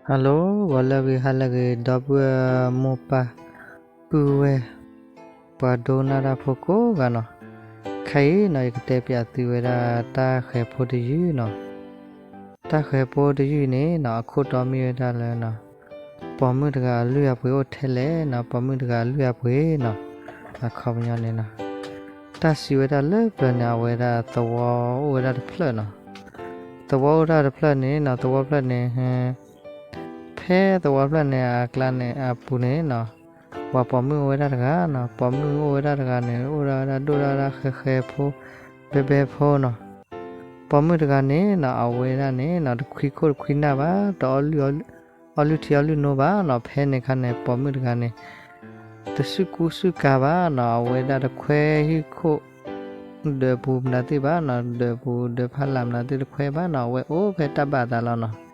Hello, ဂီၤလၢအဂ့ၤ ဟါလၢအဂ့ၤ ဒီပုၢ်ဝဲၢ်မိၢ်ပၢ် ပုၢ်ဝဲၢ် ပှၤဒိကနၣ်တၢ်ဖိကိးဂၤနီၤ, ခဲအံၤနီၤ ယကတဲပၠးသုဝဲဒၣ်တၢ်ဃဲၤဖိတယုၢ်နီၤ. တၢ်ဃဲၤဖိတယုၢ်န့ၣ်နီၤ အခိၣ်တီမ့ၢ်ဝဲဒၣ်လၢနီၤ, ပိာ်မုၣ်တဂၤအလုၢ်အပှ့ၤအိၣ်ထဲလဲၣ်နီၤ, ပိာ်မုၣ်တဂၤအလုၢ်အပှ့ၤနီၤ, အခီပညီန့ၣ်နီၤ, တၢ်စံးဝဲဒၣ်လၢပျၢၤန့ၣ် အဝဲဒၣ်သဝီအိၣ်ဝဲဒၣ်တဖျၢၣ်နီၤ. သဝီအိၣ်ဒၣ်တဖျၢၣ်န့ၣ်နီၤ, သဝီဖျၢၣ်န့ၣ် ဖဲသဝီဖျၢၣ်န့ၣ် အကျါန့ၣ်အပူၤန့ၣ်နီၤ, ပှၤပိာ်မုၣ်အိၣ်ဝဲဒၣ်တဂၤနီၤ, ပိာ်မုၣ်အိၣ်ဝဲဒၣ်တဂၤန့ၣ် အိၣ်ဒၣ်ဝဲဒၣ်ဒိၣ်ဒၣ်ဝဲဒၣ်ဃဲဃဲဖိ ဘဲဘဲဖိနီၤ. ပိာ်မုၣ်တဂၤန့ၣ်နီၤ အဝဲဒၣ်န့ၣ်နီၤ တခွံခိၣ်တခွံနၢ်ဘၣ်, တအီလုၢ် အီလုၢ်ထံအီလုၢ်နိဘၣ်နီၤ. ဖဲန့ၣ်အခါန့ၣ် ပိာ်မုၣ်တဂၤန့ၣ် တစူၢ်ကူစူၢ်ကၤဘၣ်နီၤ, အဝဲဒၣ်တခွဲဟံၣ်ခိၣ် ဒၢးပူၤမနုၤသ့ၣ်ဘၣ်နီၤ, ဒၢးပူၤဒၢးဖးလၢ်မနုၤသ့ၣ်တခွဲဘၣ်နီၤ, အဝဲအိၣ်ဖဲတၢ်ဘၣ်အသးလီၤနီၤ.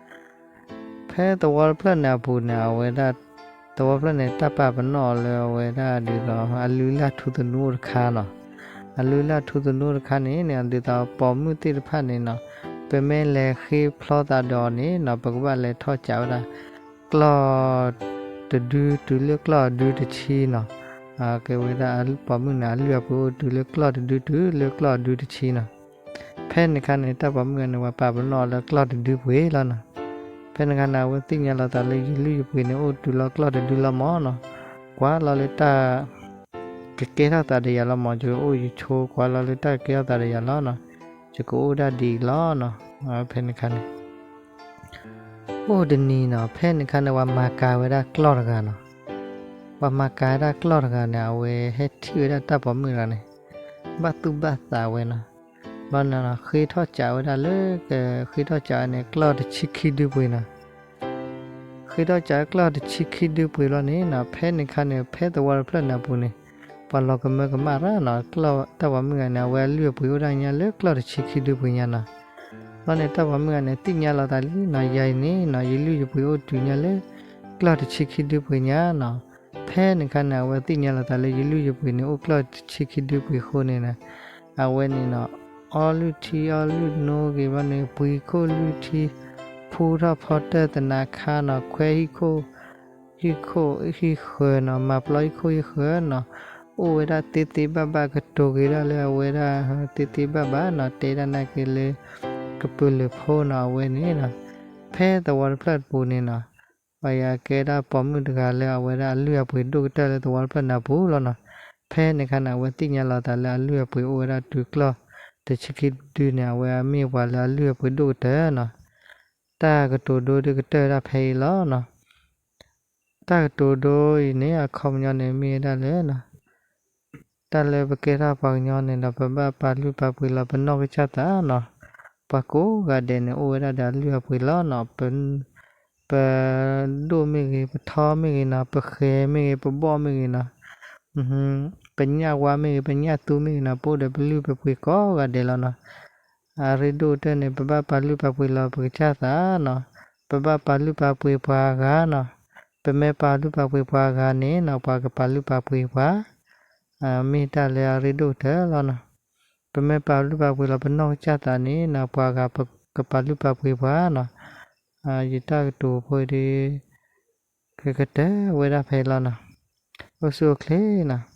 ဖဲသဝီတဖျၢၣ်န့ၣ်အပူၤန့ၣ် အဝဲဒၣ် သဝီဖျၢၣ်န့ၣ် တၢ်ပာ်ပနီၣ်အီၤလၢအဝဲဒၣ်ဒ်သိး အလုၢ်အလၢ်ထူသနူအိၣ်တခါနီၤ. အလုၢ်အလၢ်ထူသနူတခါန့ၣ်န့ၣ် ဒ်သိးပိာ်မုၣ်သ့ၣ်တဖၣ်န့ၣ်နီၤ, ပမ့ၢ်လဲၤဃ့ဖျီသးဒီးအီၤန့ၣ်နီၤ ပကဘၣ်လဲၤထီၣ်ကးဝဲဒၣ် ကျီၢ်တဒု တုၤလၢကျီၢ်အဒုတဆံနီၤ. ကဲဝဲဒၣ်ပိာ်မုၣ်န့ၣ် အလုၢ်အပှ့ၤအိၣ်တုၤလၢကျီၢ်တဒု တုၤလၢကျီၢ်အဒုတဆံနီၤ. ဖဲန့ၣ်အခါန့ၣ် တၢ်ပိာ်မုၣ်ဂၤန့ၣ် ပှၤပာ်ပနီၣ်အီၤလၢကျီၢ်တဒုပှ့ၤလီၤနီၤ. ဖဲန့ၣ်အခါန့ၣ် အဝဲသ့ၣ်ညါလီၤသးလၢ ယလုၢ်ယပှ့ၤန့ၣ် အိၣ်တုၤလီၤကျီၢ်တဒုလီၤမၢ်နီၤ. ကွၢ်လီၤလၢတၢ် ကကဲထီၣ်သးဒီးယၤလီၤမၢ်, ယအိၣ်ယဆိ ကွၢ်လီၤလၢတၢ်ကကဲထီၣ်သးဒီးယၤလီၤနီၤ. ယကအိၣ်ဒၣ်ဒ်အံၤလီၤနီၤ. ဖဲန့ၣ်အခါန့ၣ် အိၣ်တနံၤနီၤ, ဖဲန့ၣ်အခါန့ၣ် ပှၤမၤကၤဝဲဒၣ်ကျီၢ်တဂၤနီၤ. ပှၤမၤကၤဝဲဒၣ်ကျီၢ်တဂၤန့ၣ် အဝဲဟဲထံၣ်ဝဲဒၣ်တၢ်ပိာ်မုၣ်တဂၤန့ၣ် ဘၣ်သူၣ်ဘၣ်သးဝဲနီၤ. ဘျီန့ၣ် ဃ့ထီၣ်ကးဝဲဒၣ်လၢ ဃ့ထီၣ်ကးဝဲန့ၣ် ကျီၢ်တဆံခံဒုပှ့ၤနီၤ. ဃ့ထီၣ်ကးကျီၢ်တဆံခံဒုပှ့ၤလီၤန့ၣ်နီၤ, ဖဲန့ၣ်အခါန့ၣ် ဖဲသဝီတဖျၢၣ်န့ၣ်အပူၤန့ၣ် ပှၤလီၤကမၢကမၣ်တၢ်နီၤ. တၢ်ပိာ်မုၣ်ဂၤန့ၣ် အဝဲအလုၢ်အပှ့ၤအိၣ်ဒၣ်ညါလၢကျီၢ်တဆံခံဒုပှ့ၤညါနီၤ. ဘျီန့ၣ် တၢ်ပိာ်မုၣ်ဂၤန့ၣ် သ့ၣ်ညါလီၤသးလံနီၤ, ယၤအံၤန့ၣ်နီၤ ယလုၢ်ယပှ့ၤအိၣ်တုၤညါလၢ ကျီၢ်တဆံခံဒုပှ့ၤညါနီၤ. ဖဲန့ၣ်အခါန့ၣ် အဝဲသ့ၣ်ညါလီၤသးလၢ ယလုၢ်ယပှ့ၤန့ၣ် အိၣ်ကျီၢ်တဆံခံဒုပှ့ၤအဃိန့ၣ်နီၤ, အဝဲန့ၣ်နီၤ အီလုၢ်ထံအီလုၢ်နိဂ့ၤဘျီန့ၣ် ပှ့ၤခိၣ်လုၢ်ထံ ဖူထီၣ်ဖီတၢၢ်သနးခါနီၤ, ခွဲဟံၣ်ခိၣ် ဟံၣ်ခိၣ်ဟံၣ်ဃၢၤနီၤ, မၤပျီဟံၣ်ခိၣ်ဟံၣ်ဃၢၤနီၤ, အိၣ်ဝဲဒၣ်သ့သ့ဘၣ်ဘၣ် ကတိၤက့ၤဒၣ်လၢအဝဲဒၣ် သ့သ့ဘၣ်ဘၣ်နီၤ, တဲဒၣ်နာ်က့ၤလၢ ကပုာ်လုာ်ဖိနီၤ, အဝဲန့ၣ်နီၤ, ဖဲသဝီတဖျၢၣ်တပူၤန့ၣ်နီၤ, ပှၤယၤကဲဒၣ်ပိာ်မုၣ်တဂၤလၢအဝဲဒၣ်အလုၢ်အပှ့ၤဒိၣ်ကတၢၢ်လၢသဝီတဖျၢၣ်န့ၣ်အပူၤလီၤနီၤ. ဖဲန့ၣ်အခါန့ၣ် အဝဲသ့ၣ်ညါလီၤသးလၢအလုၢ်အပှ့ၤအိၣ်ဝဲဒၣ်တုၤကျီၢ်တဆံခံဒုန့ၣ် အဝဲမ့ၢ်ပှၤလၢအလုၢ်အပှ့ၤဒိၣ်ကတၢၢ်နီၤ. တၢ်ကတိၤဒိဒုးကတၢၢ်ဒၣ်ဖဲအံၤလီၤနီၤ. တၢ်ကတိၤဒိအံၤန့ၣ် အခီပညီန့ၣ်မ့ၢ်ဝဲဒၣ်လၢ တၢ်လၢပကဲထီၣ်ပှၤကညီန့ၣ်ဒီး ပဘၣ်ပာ်လုၢ်ပာ်ပှ့ၤလီၤပနီၢ်ကစၢ်သးနီၤ. ပှၤကိးဂၤဒဲးန့ၣ် အိၣ်ဝဲဒၣ်ဒီးအလုၢ်အပှ့ၤလီၤနီၤ. ပဒိၣ်မ့ၢ်ဂ့ၤ, ပထီမ့ၢ်ဂ့ၤနီၤ, ပဃဲၤမ့ၢ်ဂ့ၤ, ပဘီၣ်မ့ၢ်ဂ့ၤနီၤ, ပညၣ်ဝါမ့ၢ်ဂ့ၤ, ပညၣ်သူမ့ၢ်ဂ့ၤနီၤ, ပအိၣ်ဒီးပလုၢ်ပပှ့ၤကိးဂၤဒဲးလီၤနီၤ. အရ့ဒိၣ်ကတၢၢ်န့ၣ် ပဘၣ်ပာ်လုၢ်ပာ်ပှ့ၤလီၤပကစၢ်သးနီၤ. ပဘၣ်ပာ်လုၢ်ပာ်ပှ့ၤပှၤအဂၤနီၤ. ပမ့ၢ်ပာ်လုၢ်ပာ်ပှ့ၤပှၤအဂၤန့ၣ်နီၤ ပှၤကပာ်လုၢ်ပာ်ပှ့ၤပှၤ မ့ၢ်တၢ်လၢအရ့ဒိၣ်ကတၢၢ်လီၤနီၤ. ပမ့ၢ်ပာ်လုၢ်ပာ်ပှ့ၤလီၤပနီၢ်ကစၢ်သးန့ၣ်နီၤ ပှၤဂၤကပာ်လုၢ်ပာ်ပှ့ၤပှၤနီၤ. ယတၢ်ကတိၤဖိအံၤဒီး ကကတၢၢ်ဝဲဒၣ်ဖဲအံၤလီၤနီၤ. အိၣ်ဆူၣ်အိၣ်ချ့နီၤ.